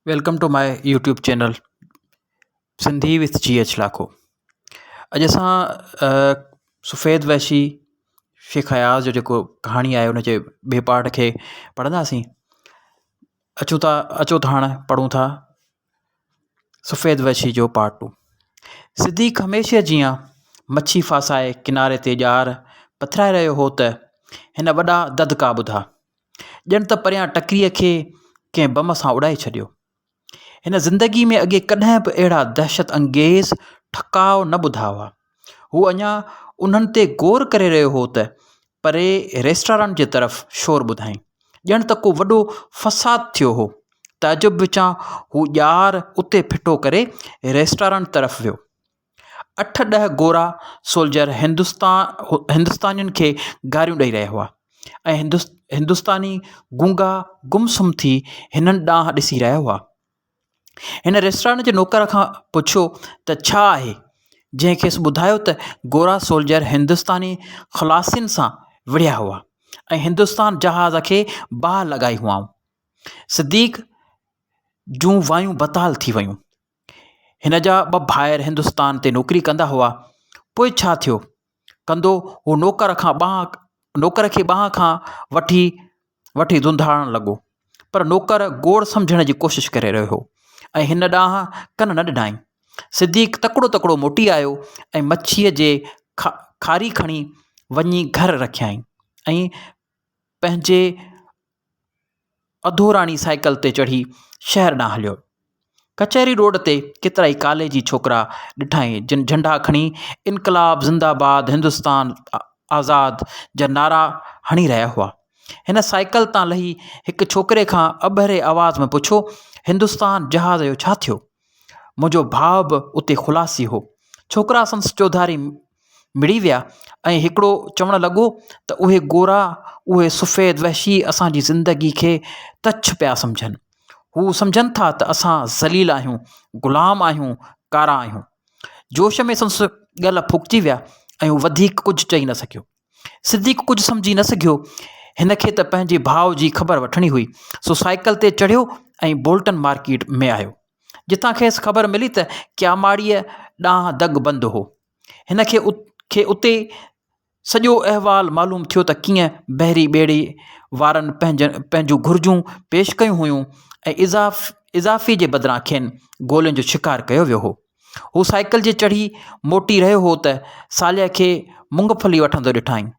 Welcome to my YouTube channel Sindhi with G H Lakho اڄ اسان سفيد وحشي شيخ اياز جو جيڪو ڪهاڻي آهي ان جي ٻئي پارٽ کي پڙهنداسين اچون ٿا اچو ته هاڻي پڙهون ٿا سفيد وحشي جو پارٽ ٽو صديق هميشه جيان مڇي ڦاسائي ڪناري تي ڄار پٿرائي رهيو هو ته هن وڏا دڌڪا ٻڌا ڄڻ ته پريان ٽڪريء کي ڪنهن بم سان اڏائي ڇڏيو. هن زندگي ۾ اڳي ڪڏهن به اهڙا دهشت انگيز ٺڪاء نه ٻڌا هئا. هو اڃا انهن تي غور ڪري رهيو هو ته پري ريسٽارنٽ جي طرف شور ٻڌائين. ڄڻ ته ڪو وڏو فساد ٿيو هو. تعجب وچان هو ڄار اتي ڦٽو ڪري ريسٽارنٽ طرف ويو. اٺ ڏهه گورا سولجر هندستانين کي گاريون ڏئي رهيا هئا ۽ هندستاني گونگا گم سم ٿي هنن ڏانهن ڏسي رهيا هئا. هن ريسٽورنٽ جي نوڪر کان پڇيو ته ڇا آهي؟ جنهن کيس ٻڌايو ته گورا سولجر هندستاني خلاصين سان وڙهيا هئا ۽ هندستان جهاز کي باهه لڳائي هئائون. صديق جون وايون بتال ٿي ويون. هن جا ٻه ڀائر هندستان تي نوڪري ڪندا هئا. پوء ڇا ٿيو؟ ڪندو هو نوڪر کان ٻانهن نوڪر کي ٻانهن کان وٺي وٺي ڌونڌاڙڻ لڳو. پر نوڪر گوڙ سمجهڻ جي ڪوشش ڪري رهيو هو ۽ هن ڏانهن ڪن نه ڏنائين. صديق تڪڙو تڪڙو موٽي آيو ۽ مڇيء جي کاري کڻي وڃي گهر رکيائين ۽ پنهنجي اڌوراڻي سائيڪل تي چڙهي شهر ڏانهن هليو. ڪچهري روڊ تي ڪيترائي ڪاليجي ڇوڪرا ڏٺائين جن جهنڊا کڻي انقلاب زنده باد هندستان آزاد جا نعرا هڻي رهيا هئا. هن سائيڪل تان لهي هڪ ڇوڪري کان اٻهري آواز ۾ پڇيو، هندستان جهاز جو ڇا ٿيو؟ منهنجو ڀاء به اتي خلاصي هو. ڇوڪرا سندس چوڌاري مڙي ويا ۽ هڪڙو چوڻ لڳو ته اهي گورا، اهي سفيد وحشي اسان جي زندگي کي تڇ پيا سمجهن. هو سمجهن ٿا ته اسان ذليل آهيون، غلام آهيون، ڪارا آهيون. جوش ۾ سندس ڳل ڦوڪجي ويا ۽ هو وڌيڪ ڪجهه چئي نه سگهيو. صديق ڪجهه سمجهي نه سگهيو. هن کي ته پنهنجي ڀاء جي خبر وٺڻي هئي، سو سائيڪل تي چڙهيو ۽ بولٽن مارڪيٽ ۾ آيو. جتان کيس خبر ملي ته ڪياماڙيء ڏانهن دڳ بند هو. هن کي کي اتي سڄو احوال معلوم ٿيو ته ڪيئن بحري ٻيڙي وارن پنهنجون گهرجون پيش ڪيون هيون ۽ اضافي جي بدران کين گولين جو شڪار ڪيو ويو هو. هو سائيڪل جي چڙهي موٽي رهيو هو ته صالح کي مونگ ڦلي وٺندو ڏٺائين.